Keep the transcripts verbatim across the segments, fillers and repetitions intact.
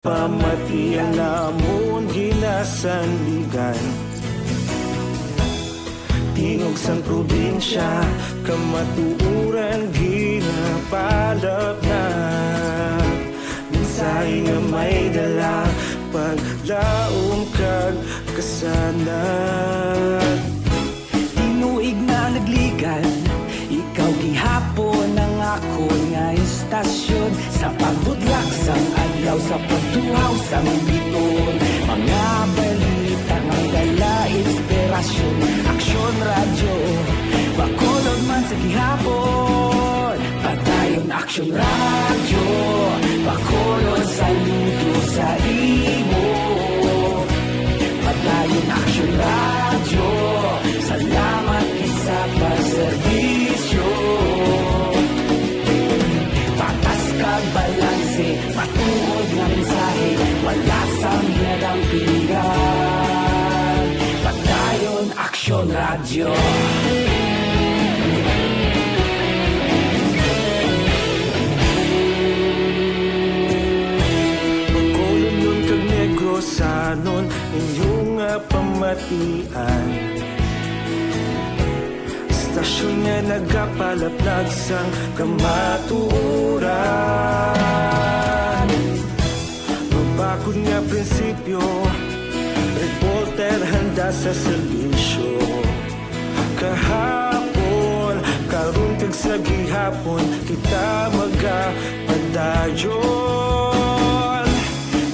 Pamatian namon ginasandigan, tingog sang probinsya, kamatuoran ginapalapnag. Mensahe nga may dala, paglaom kag kasanag. Tinuig na nagligan, ikaw gihapon ang akon nga istasyon. Sa pagbutlak sang adlaw, sa pagtuhaw sang bituon, mga balita nga dala inspirasyon. Aksyon Radyo, Bacolod man sa gihapon. Padayon Aksyon Radyo, Bacolod saludo sa imo. Padayon Aksyon Radyo, salamat gid sa pagserbisyo. Patas kag balanse, matuod nga mensahe, wala sang ginadampigan. Padayon Aksyon Radyo. Bacolodnon kag Negrosanon, inyo nga pamatian. Istasyon nga nagapalaplag sang kamatuoran. Mabakod nga prinsipyo, reporter handa sa serbisyo. Kahapon, karon kag sa gihapon, kita magapadayon.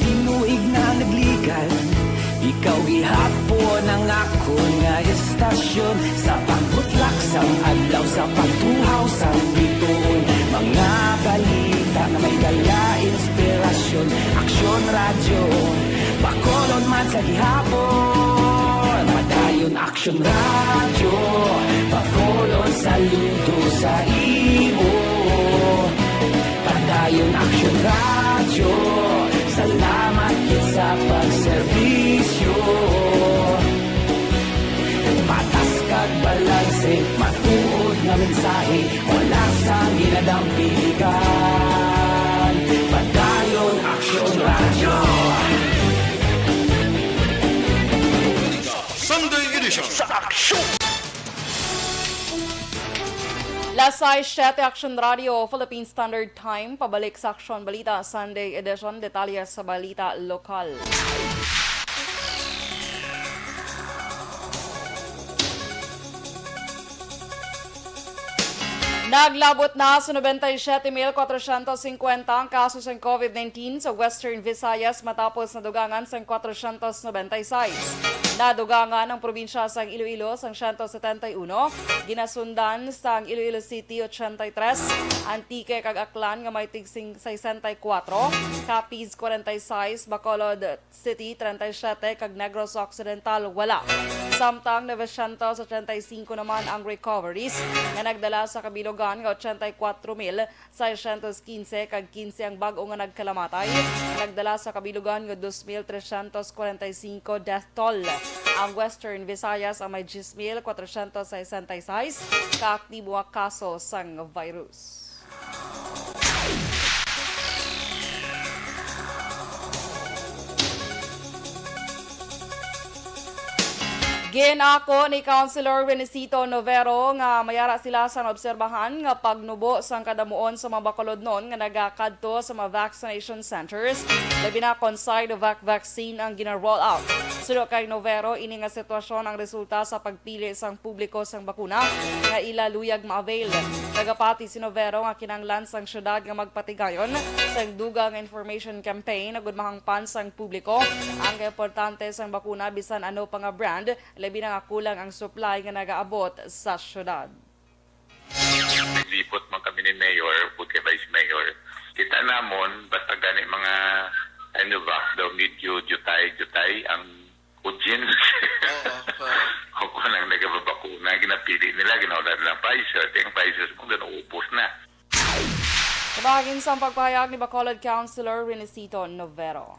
Tinuig na nagligan, ikaw gihapon ang akon nga istasyon. Sa pagbutlak sang adlaw, sa pagtuhaw sang bituon, mga balita nga may dala inspirasyon. Aksyon Radyo, Bacolod man sa gihapon. Padayon Aksyon Radyo, Bacolod saludo sa imo. Padayon Aksyon Radyo, salamat gid sa pagserbisyo. Patas kag balanse, matuod nga mensahe, wala sang ginadampigan. Padayon Aksyon Radyo. Sunday Edition. Sa Aksyon. Las sais siyete, Aksyon Radio, Philippine Standard Time. Pabalik sa Aksyon Balita, Sunday Edition. Detalye sa balita lokal. Naglabot na sa noventa y siete mil kwatrocientos cincuenta ang kaso sang COVID nineteen sa Western Visayas matapos nadugangan sang kwatrocientos noventa y seis. Nadugangan ang probinsya sang Iloilo sang siyento setenta y uno, ginasundan sang Iloilo City ochenta y tres, Antique kag Aklan nga may tig sing-, sesenta y kuwatro, Capiz kwarenta y seis, Bacolod City treinta y siete kag Negros Occidental wala. Samtang novecientos ochenta y cinco naman ang recoveries nga nagdala sa kabilugan nga ochenta y kuwatro mil seiscientos quince kag quince ang bag-o nga nagkalamatay. Nagdala sa kabilugan nga dos mil trescientos kwarenta y cinco death toll. Ang Western Visayas ang may diyes mil kwatrocientos sesenta y seis ka aktibo nga kaso sang virus. Ginako ni Councilor Renesito Novero nga mayara sila sang obserbahan nga pagnubo sang kadamuon sa mga Bacolodnon nga nagakadto sa mga vaccination centers, labi na kon Sinovac vaccine ang gina-roll out. Suno kay Novero, ini nga sitwasyon ang resulta sa pagpili sang publiko sang bakuna nga ila luyag ma-avail. Nagapati si Novero nga kinahanglan sang syudad nga magpatigayon sang dugang nga information campaign agud mahangpan sang publiko ang importante sang bakuna bisan ano pa nga brand, labi na nga kulang ang supply nga nagaabot sa syudad. Naglibot man kami ni Mayor, ug kay Vice Mayor. Kita namon, basta gani mga, ano ba, daw medyo jutay-jutay ang audience. Oo, pa. O kung ang nagababakuna, ginapili nila, ginawala nila ang Pfizer. Kaya ang Pfizer mo, naubos na. Kabahin sang pagpahayag ni Bacolod Councilor Renesito Novero.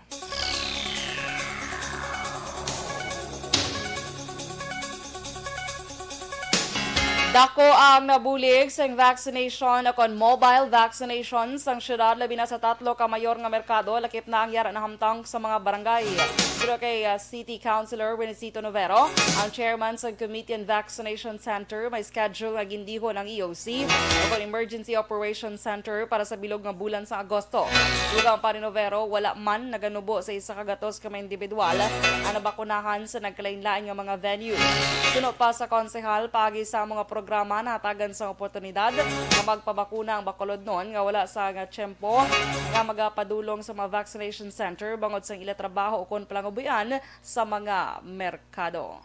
Dako ang nabulig sang vaccination o kon mobile vaccination sang syudad, labi na sa tatlo ka mayor nga merkado, lakip na ang yara nahamtang sa mga barangay. Suno kay, ah, City Councilor Renesito Novero, ang chairman sang Committee on Vaccination Center, may schedule nga gindihon ang E O C o kon Emergency Operations Center para sa bilog nga bulan sa Agosto. Dugang pa ni Novero, wala man naganubo sa isa ka gatos ka mga individual ang nabakunahan sa nagkalain-lain nga mga venue. Suno pa sa konsehal, paagi sa mga programa, nahatagan sang oportunidad nga magpabakuna ang bakulodnon nga wala sa nga tiyempo nga magapadulong sa mga vaccination center bangod sang ila trabaho ukon palangabuhian sa mga merkado.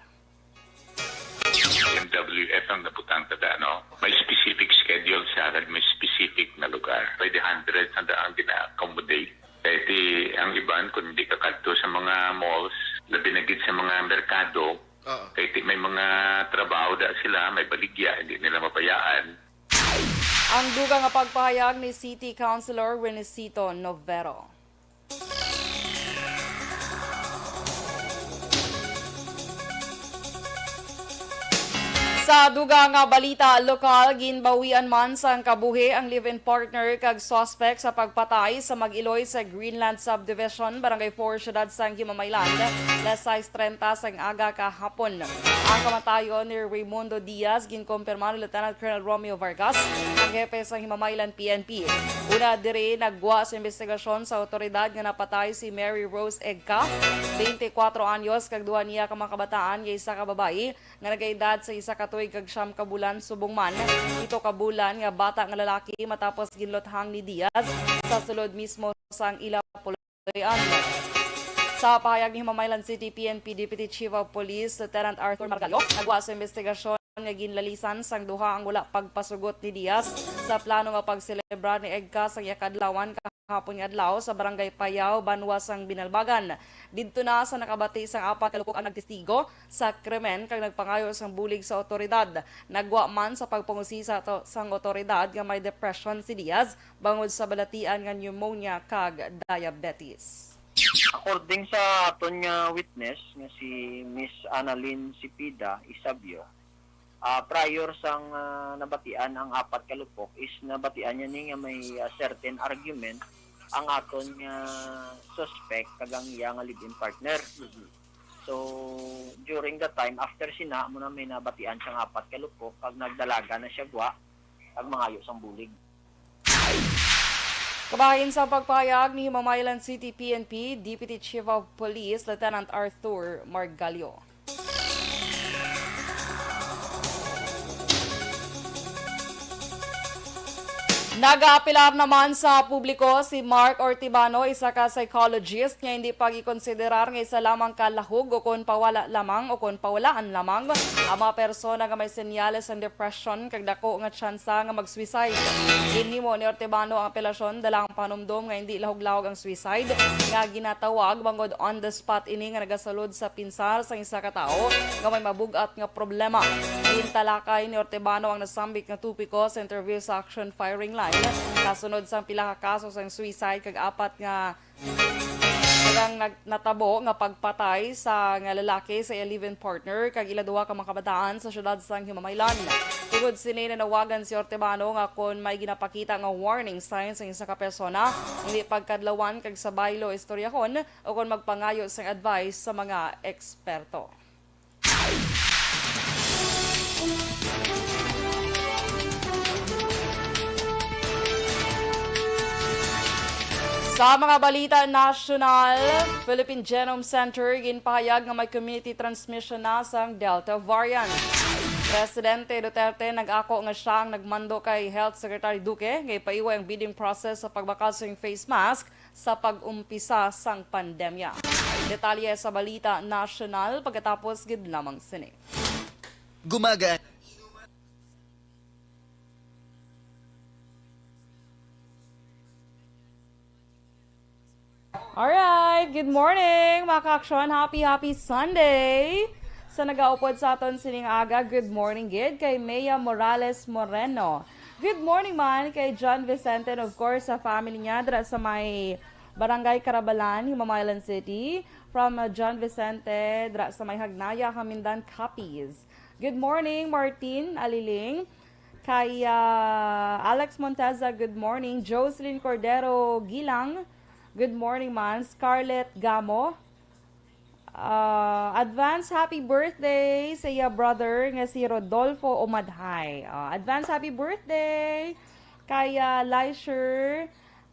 M W F ang nabutang kada, no? May specific schedule siya, kag may specific na lugar. Pwede hundreds ang daang gina-accommodate. Kay ti ang iban, kung hindi ka kadto sa mga malls, labi na gid sa mga merkado, Oo. kay ti may mga trabaho da sila, may baligya, hindi nila mabayaan. Ang dugang nga pagpahayag ni City Councilor Renesito Novero. Sa dugang nga balita lokal, ginbawian man sang kabuhi ang live-in partner kag suspect sa pagpatay sa mag-iloy sa Greenland Subdivision, Barangay four, Siyudad sang Himamaylan, alas sais trenta sang aga kahapon. Ang kamatayon ni Raymundo Diaz ginkumpirma ni Lieutenant Colonel Romeo Vargas, ang hepe sang Himamaylan P N P. Una diri, naggwa sa investigasyon sa awtoridad nga napatay si Mary Rose Egka, twenty-four anyos, kag duha niya ka mga kabataan nga isa ka babayi nga nagaedad sa isa ka tuig kag siyam ka bulan, subong man pito ka bulan nga bata nga lalaki, matapos ginluthang ni Diaz sa sulod mismo sang ila puloy-an. Sa pahayag ni Himamaylan City P N P Deputy Chief of Police Lieutenant Arthur Margallo, naggwa sa investigasyon nga ginlalisan sang duha ang wala pagpasugot ni Diaz sa plano nga pagselebrar ni Egka sang iya kadlawan kahapon nga adlaw sa Barangay Payaw, banwa sang Binalbagan. Didto na sa nakabati sang apat ka lupok ang nagtestigo sa krimen kag nagpangayo sang bulig sa awtoridad. Naggwa man sa pagpangusi sa to, sang awtoridad nga may depression si Diaz bangod sa balatian nga pneumonia kag diabetes. According sa aton nga witness nga si Miss Annalyn Cepeda Isabio, ah, prior sang, ah, nabatian ang apat ka lupok is nabatian niya ni nga may, ah, certain argument ang aton nga suspect kag ang iya nga live-in partner. So, during that time, after sina, amo na may nabatian siyang apat ka lupok kag nagdalagan na siya gwa kag mangayo sang bulig. Kabahin sa pagpahayag ni Himamaylan City P N P Deputy Chief of Police Lieutenant Arthur Margallo. Nagaapelar naman sa publiko si Mark Ortibano, isa ka psychologist nga hindi pag-ikonsiderar nga isa lamang ka lahog o kon pawala lamang o kon pawalaan lamang ang mga persona nga may senyales sang depression kag dako nga tsansa nga mag-suicide. Ginhimo ni Ortibano ang apelasyon dala ang panumdom nga hindi lahog-lahog ang suicide nga ginatawag, bangod on the spot ini nga nagasulod sa pinsar sang isa ka tawo nga may mabug-at nga problema. Gintalakay ni Ortibano ang nasambit nga topiko sa interview sa Action Firing Line kasunod sang pila ka kaso sang suicide kag apat nga Ang nag-, natabo nga pagpatay sa nga lalaki sa iya live-in partner kag ila duha ka mga kabataan sa siyudad sang Himamaylan. Tungod sini, nanawagan si Ortebano nga kon may ginapakita nga warning signs ang isa ka persona, hindi pagkadlawan kag sa baylo istoryahon o kon magpangayo sang advice sa mga eksperto. Sa mga balita nasyonal, Philippine Genome Center ginpahayag nga may community transmission na sang Delta variant. Presidente Duterte nag-ako nga siya ang nagmando kay Health Secretary Duque nga ipaiway ang bidding process sa pagbakal sing face mask sa pag-umpisa sang pandemya. Detalye sa balita nasyonal pagkatapos gid lamang sini. Gumaga. Alright, good morning, mga ka-aksyon. Happy, happy Sunday! Sa nagaupod sa aton sining aga, good morning gid kay Mea Morales Moreno. Good morning man kay John Vicente and of course sa family niya dira sa may Barangay Carabalan, Himamaylan City. From, uh, John Vicente dira sa may Hagnaya, Jamindan, Capiz. Good morning, Martin Aliling. Kay, ah, Alex Monteza, good morning. Jocelyn Cordero Gilang, good morning man. Scarlett Gamo, ah, advance happy birthday sa iya brother nga si Rodolfo Umadhay. Ah, advance happy birthday kay, ah, Leisure,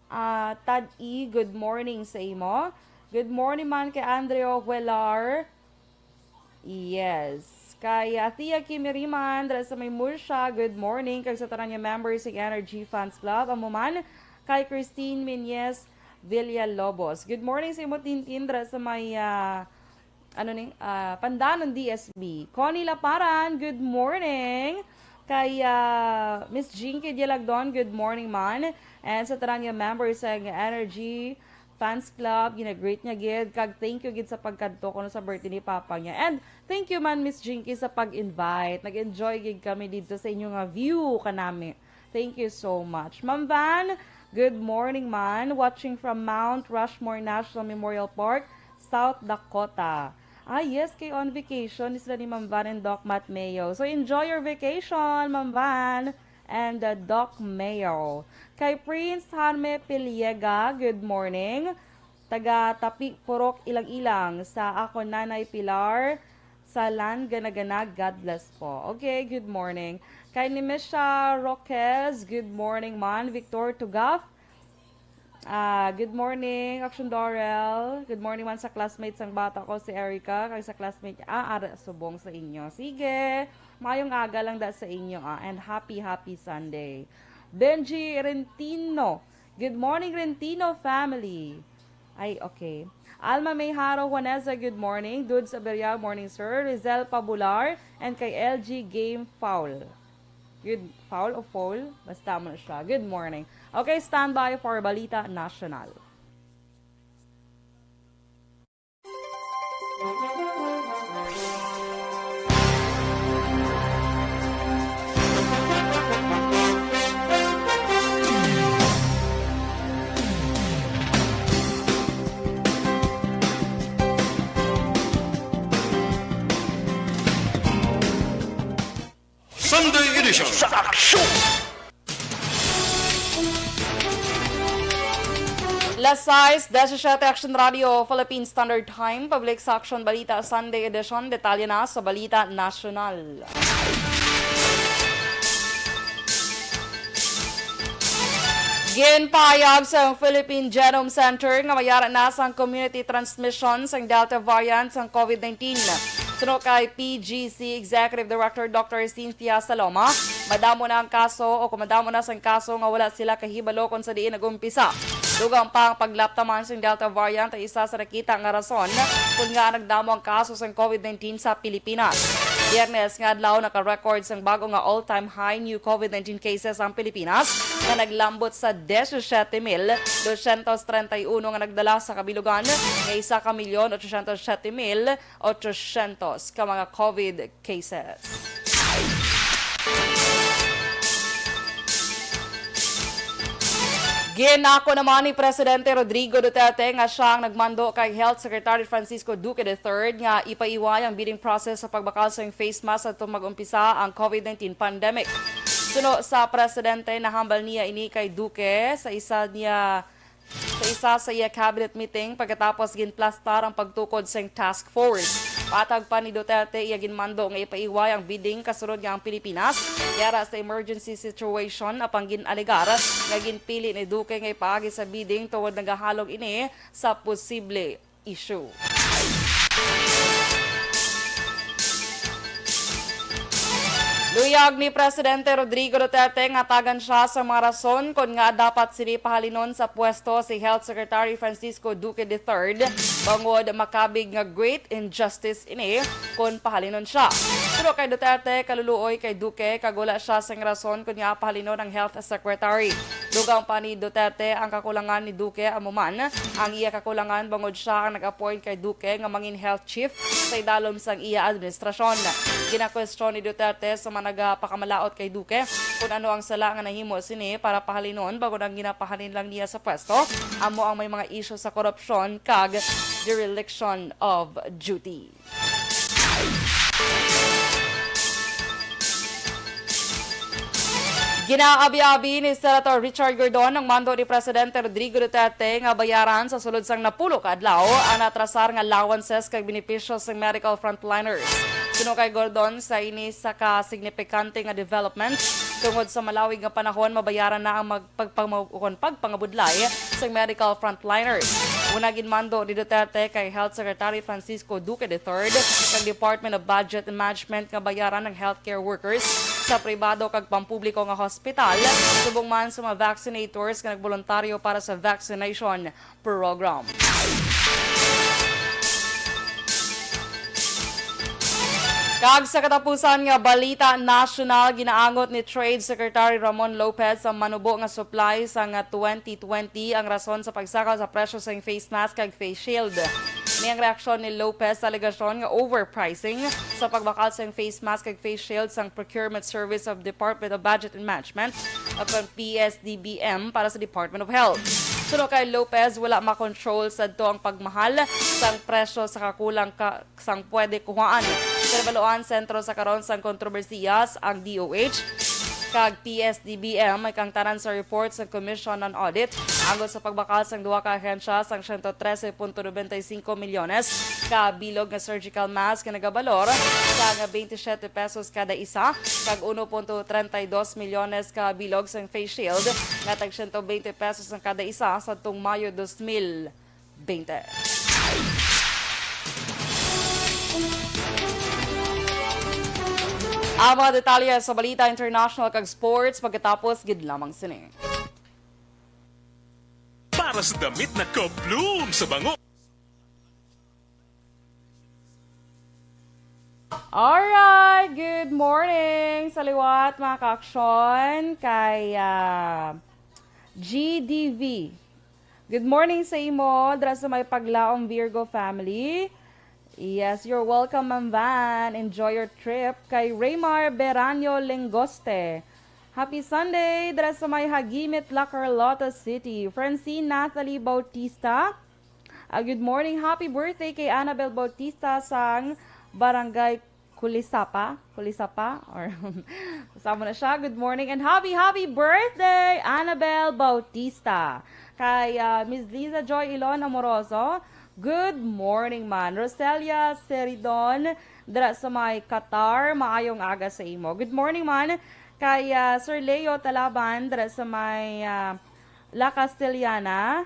ah, Tad-i, good morning sa imo. Good morning man kay Andreo Huelar. Yes. Kay, ah, Tia Kimi Riman, dira sa may Murcia, good morning. Kag sa tanan nga members sa Energy Fans Club, amo man kay Christine Menyes Villalobos. Good morning sa imo, Tintin, dira sa may, ah, ano ni, ah, Pandanon, D S B. Connie Laparan, good morning. Kay, ah, Miss Jinky Dialagdon, good morning man. And sa tanan nga members sa Energy Fans Club, gina-greet niya gid, kag thank you gid sa pagkadto kuno sa birthday ni Papa niya. And thank you man, Miss Jinky, sa pag-invite. Nag-enjoy gid kami dito sa inyo nga view kanami. Thank you so much. Ma'am Van, good morning man. Watching from Mount Rushmore National Memorial Park, South Dakota. Ah, yes, kay on vacation sila ni Ma'am Van and Doc Matt Mayo. So enjoy your vacation, Ma'am Van and, uh, Doc Mayo. Kay Prince Hanme Piliega, good morning. Taga Tapi, Purok, Ilang-ilang, sa akon Nanay Pilar, sa Land Ganaganag, God bless po. Okay, good morning. Kay Nimesha Roquez, good morning man. Victor Tugaf, ah, good morning. Action Dorel, good morning man sa classmate sang bata ko, si Erica, kag sa classmate, ah, ara subong sa inyo. Sige, mayong aga lang da sa inyo, ah, and happy, happy Sunday. Benji Rentino, good morning, Rentino family. Ay, okay. Alma May Haro Juaneza, good morning. Dudes Aberial, morning, sir. Rizel Pabular, and kay L G Game Foul. Good, foul o foul? Basta mo na siya. Good morning. Okay, stand by for Balita National. Sunday Edition. Sa aksyon! Las sais disisiete, Action Radio, Philippine Standard Time, pabalik sa Action Balita Sunday Edition. Detalye na sa Balita Nasyonal. Ginpahayag sang Philippine Genome Center nga mayara na sang community transmission sang Delta variant sang COVID nineteen. Suno kay P G C Executive Director Doctor Cynthia Saloma, madamo na ang kaso o kung madamo na sang kaso nga wala sila kahibalo kung sa diin nag-umpisa. Dugang pa, ang paglaptaman sang Delta variant ay isa sa nakita nga rason kung ngaa nagdamo ang kaso sang COVID nineteen sa Pilipinas. Biyernes nga adlaw, naka-record sang bago nga all-time high new COVID nineteen cases ang Pilipinas, nga naglambot sa disisiete mil dosyentos treinta y uno nga nagdala sa kabilugan nga isa ka milyon otsosyentos siyete mil otsosyentos ka mga COVID cases. Ginako naman ni Presidente Rodrigo Duterte nga siya ang nagmando kay Health Secretary Francisco Duque the third nga ipaiway ang bidding process sa pagbakal sang face mask adtong mag-umpisa ang COVID nineteen pandemic. Suno sa presidente, nahambal niya ini kay Duque sa isa niya sa isa sa iya cabinet meeting pagkatapos ginplastar ang pagtukod sang task force. Patag pa ni Duterte, iya ginmando nga ipaiway ang bidding kasunod nga ang Pilipinas yara sa emergency situation, apang gin-alegar nga ginpili ni Duque nga ipaagi sa bidding tungod nagahalog ini sa posible issue. Luyag ni Presidente Rodrigo Duterte nga tagan siya sa mga rason kon ngaa dapat sini pahalinon sa pwesto si Health Secretary Francisco Duque the third, bangod makabig nga great injustice ini kon pahalinon siya. Suno kay Duterte, kaluluoy kay Duque kag wala siya sing rason kon ngaa pahalinon ang Health Secretary. Dugang pa ni Duterte, ang kakulangan ni Duque amo man ang iya kakulangan bangod siya ang nag-appoint kay Duque nga mangin health chief sa idalom sang iya administrasyon. Ginakwestiyon ni Duterte sa mga nagapakamalaut kay Duque kung ano ang sala nga nahimo sini para pahalinon bangod ang ginapahalin lang niya sa pwesto amo ang may mga isyu sa korupsyon kag dereliction of duty. Ginaabi-abi ni Senator Richard Gordon ang mando ni Presidente Rodrigo Duterte nga bayaran sa sulod sang napulo ka adlaw ang natrasar nga allowances kag benepisyo sang medical frontliners. Suno kay Gordon, sa ini sa ka signifikante nga development tungod sa malawig nga panahon, mabayaran na ang mag-, pagpangma-, ukon pagpangabudlay sang medical frontliners. Una, ginmando ni Duterte kay Health Secretary Francisco Duque the third kag Department of Budget and Management nga bayaran ang healthcare workers sa pribado kag pampubliko nga hospital, subong man sa mga vaccinators nga nagboluntaryo para sa vaccination program. Kag sa katapusan nga balita nasyonal, ginaangot ni Trade Secretary Ramon Lopez ang manubo nga supply sang twenty twenty ang rason sa pagsaka sa presyo sang face mask kag face shield. Ini ang reaksyon ni Lopez sa alegasyon nga overpricing sa pagbakal sang face mask kag face shield sang Procurement Service of Department of Budget and Management o kon P S D B M para sa Department of Health. Suno kay Lopez, wala makontrol sadto ang pagmahal sang presyo sa kakulang ka sang pwede kuhaan. Sa nabaluan, sentro sa karon sang kontrobersiyas ang D O H kag P S D B M, may kangtanan sa report sa Commission on Audit angot sa pagbakal sang duha ka ahensya sang siyento trese punto nobenta y singko milyones ka bilog nga surgical mask nga nagabalor sang bente siyete pesos kada isa kag uno punto treinta y dos milyones ka bilog sang face shield nga tag siyento bente pesos ang kada isa sadtong Mayo dos mil bente. Ang mga detalye sa balita international kag sports pagkatapos gid lamang sini. Para sa damit na ka-bloom sa bango. Alright, good morning sa liwat, mga kaaksyon. Kay, ah, G D V. Good morning sa imo, dira sa may Paglaom Virgo family. Yes, you're welcome, Ma'am Van. Enjoy your trip. Kay Raymar Beranyo Lengoste. Happy Sunday, dira sa may Hagimit, La Carlota City. Francine Nathalie Bautista. Ah, good morning. Happy birthday kay Annabel Bautista sang Barangay Kulisapa. Kulisapa? Or, kasama na siya. Good morning and happy, happy birthday, Annabel Bautista. Kay, ah, Miss Liza Joy Ilon Amoroso, good morning, man. Roselia Seridon, dira sa may Qatar, maayong aga sa imo. Good morning, man. Kay, ah, Sir Leo Talaban, dira sa may, ah, La Castellana.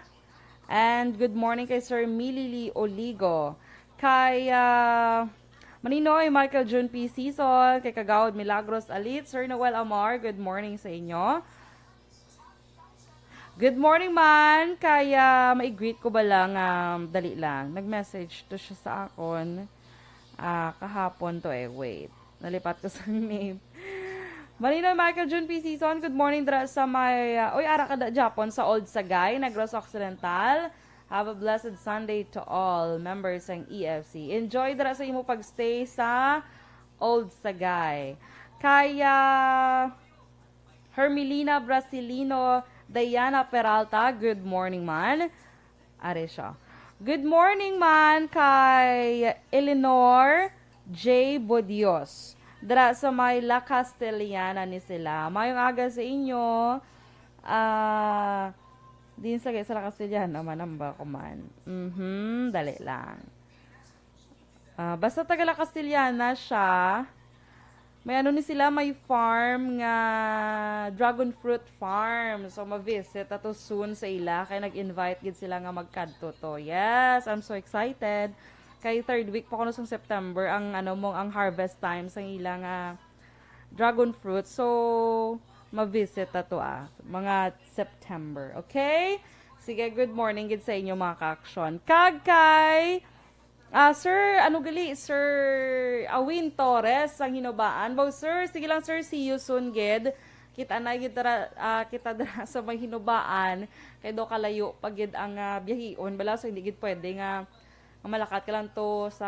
And good morning kay Sir Milili Oligo. Kay, ah, Maninoy Michael June P. Season, kay Kagawad Milagros Alit, Sir Noel Amar, good morning sa inyo. Good morning, man. Kaya mai-greet ko ba lang, um, dali lang. Nag-message to siya sa akon, ah, kahapon to eh. Wait. Nalipat ko sa name. Maninoy Michael June P. Season, good morning dira sa may, uh, oy, ara ka da Japon sa Old Sagay, Negros Occidental. Have a blessed Sunday to all members ng E F C. Enjoy dira sa imo pagstay sa Old Sagay. Kaya Hermelina Brasilino, Diana Peralta, good morning man. Are siya. Good morning man kay Eleanor J Bodios. Dira sa may La Castellana ni sila. Mayong aga sa inyo. Ah, din sa, sa La Castellana, manamba ko man. Mhm, dali lang. Ah, basta taga La Castellana siya. May ano ni sila, may farm nga dragon fruit farm. So, ma-visit ato soon sa ila. Kay nag-invite gid sila nga magkadto to. Yes, I'm so excited. Kay third week pa kuno sang September ang ano mo, ang harvest time sang ila nga dragon fruit. So, ma-visit ato ah, mga September. Okay? Sige, good morning gid sa inyo mga ka-aksyon. Kag kay Ah, sir, ano gali, Sir Awin Torres, ang Hinubaan. Baw, sir, sige lang, sir, see you soon, gid. Kita na gid dira, ah, kita dira sa may Hinubaan. Kay do kalayo pa gid ang, ah, biyahion, bala, so hindi gid pwede nga, nga malakat ka lang to sa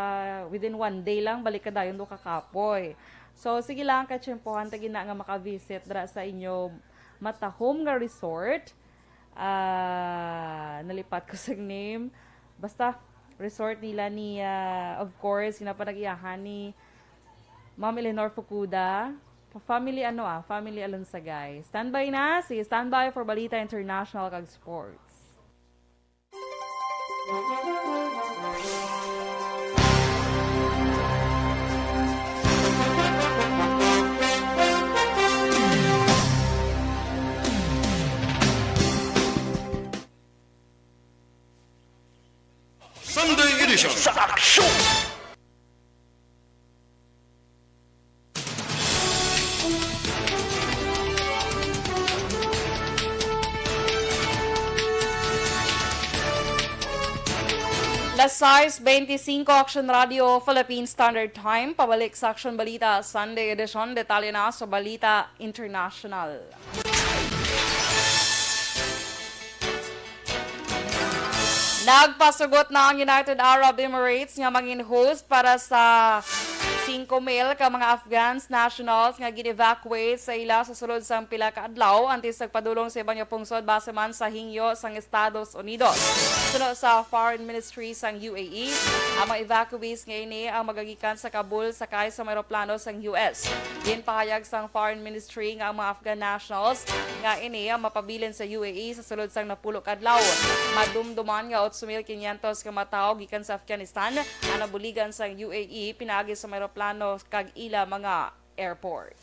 within one day lang, balik ka dayon do ka kapoy. So, sige lang, kay tiyempohan ta gid na nga maka-visit dira sa inyo matahom nga resort. Ah, nalipat ko sa name. Basta, resort nila ni, ah, of course, ginapanag-iyahan ni Ma'am Eleanor Fukuda. Family ano ah, family Alonsagay. Standby na, si standby for Balita International kag Sports. Sunday edition. Sa aksyon! Las sais beintisinko, Action Radio, Philippine Standard Time. Pabalik sa Action Balita, Sunday edition. Detalye na sa Balita International. Nagpasugot na ang United Arab Emirates nga mangin host para sa singko mil ka mga Afghans nationals nga gin-evacuate sa ila sa sulod sang pila ka adlaw antes nagpadulong sa iban nga pungsod base man sa hingyo sang Estados Unidos. Suno sa Foreign Ministry sang U A E, ang mga evacuees nga ini ang magagikan sa Kabul sakay sa mga eroplano sang U S. Ginpahayag sang Foreign Ministry nga ang mga Afghan nationals nga ini ang mapabilin sa U A E sa sulod sang napulo ka adlaw. Madumduman nga otso mil kinyentos ka mga tawo gikan sa Afghanistan ang nabuligan sang U A E pinaagi sa mga eroplano kag ila mga airports.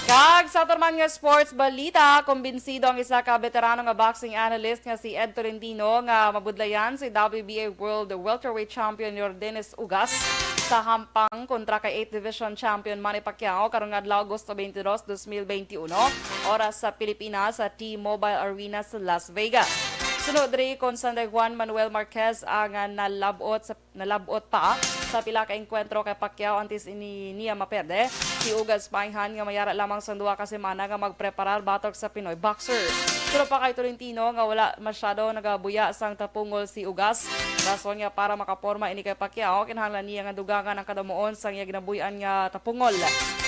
Kag sa aton man nga sports balita, kumbinsido ang isa ka veterano nga boxing analyst nga si Ed Tolentino nga mabudlayan si W B A World Welterweight Champion Yordenis Ugas sa hampang kontra kay eighth Division Champion Manny Pacquiao karong adlaw, Agosto twenty-two, twenty twenty-one, oras sa Pilipinas, sa T-Mobile Arena sa Las Vegas. Suno diri, Consanday Juan Manuel Marquez ang, ah, nalab-ot sa nalab-ot pa sa pila ka engkwentro kay Pacquiao antes ini niya maperde. Si Ugas, maihan nga mayara lamang sang duha ka semana nga magpreparar batok sa Pinoy boxer. Pero pa kay Tolentino nga wala masyado nagabuya sang tapungol si Ugas, rason nga para makaporma ini kay Pacquiao, kinahanglan niya nga dugangan ang kadamuon sang iya ginabuy-an nga tapungol.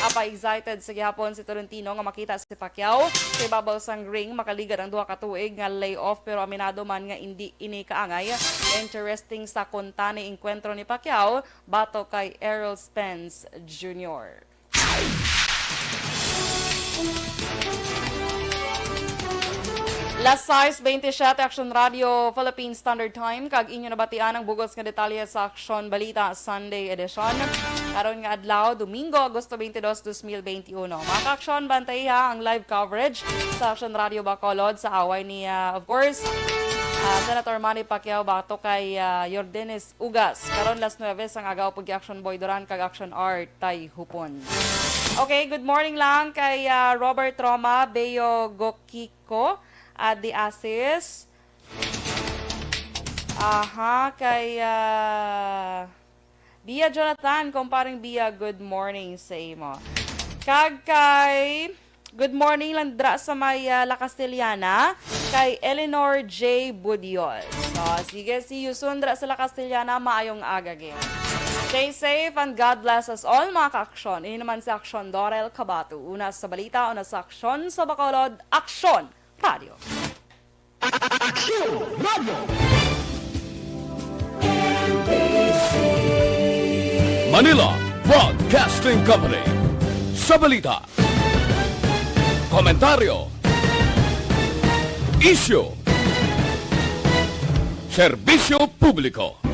Apa, excited sa gihapon si Tolentino nga makita si Pacquiao sa ibabaw sang ring makaligad ang duha ka tuig nga layoff, pero aminado man nga indi ini kaangay. Interesting sa kuntani engkwentro ni Pacquiao batok kay Errol Spence Junior. Las sais beintisyete, Action Radio, Philippine Standard Time, kag inyo nabatian ang bugos nga detalye sa Action Balita Sunday Edition. Karon nga adlaw, Domingo, Agosto twenty-two, twenty twenty-one. Mga ka-aksyon, bantay ha ang live coverage sa Action Radio Bacolod sa away ni, ah, of course, ah, Senator Manny Pacquiao batok kay, ah, Yordenis Ugas. Karon las nuebe sang aga, upod kay Action Boy Duran kag Action Art Tay Hupon. Okay, good morning lang kay, ah, Robert Roma, Beo Gokiko, at the Asis. Aha, kay, ah, Bia Jonathan, kumparing Bia, good morning sa imo. Kag kay, good morning lang dra sa may, ah, La Castellana, kay Eleanor J Budiol. So, sige, see you soon dra sa La Castellana. Maayong aga, gid. Stay safe and God bless us all, mga ka-aksyon. Ini naman si Aksyon Dorel Cabato. Una sa balita, una sa aksyon sa Bacolod, Aksyon Radio. Aksyon Radio. Manila Broadcasting Company. Sa balita, komentaryo, isyu, serbisyo publiko.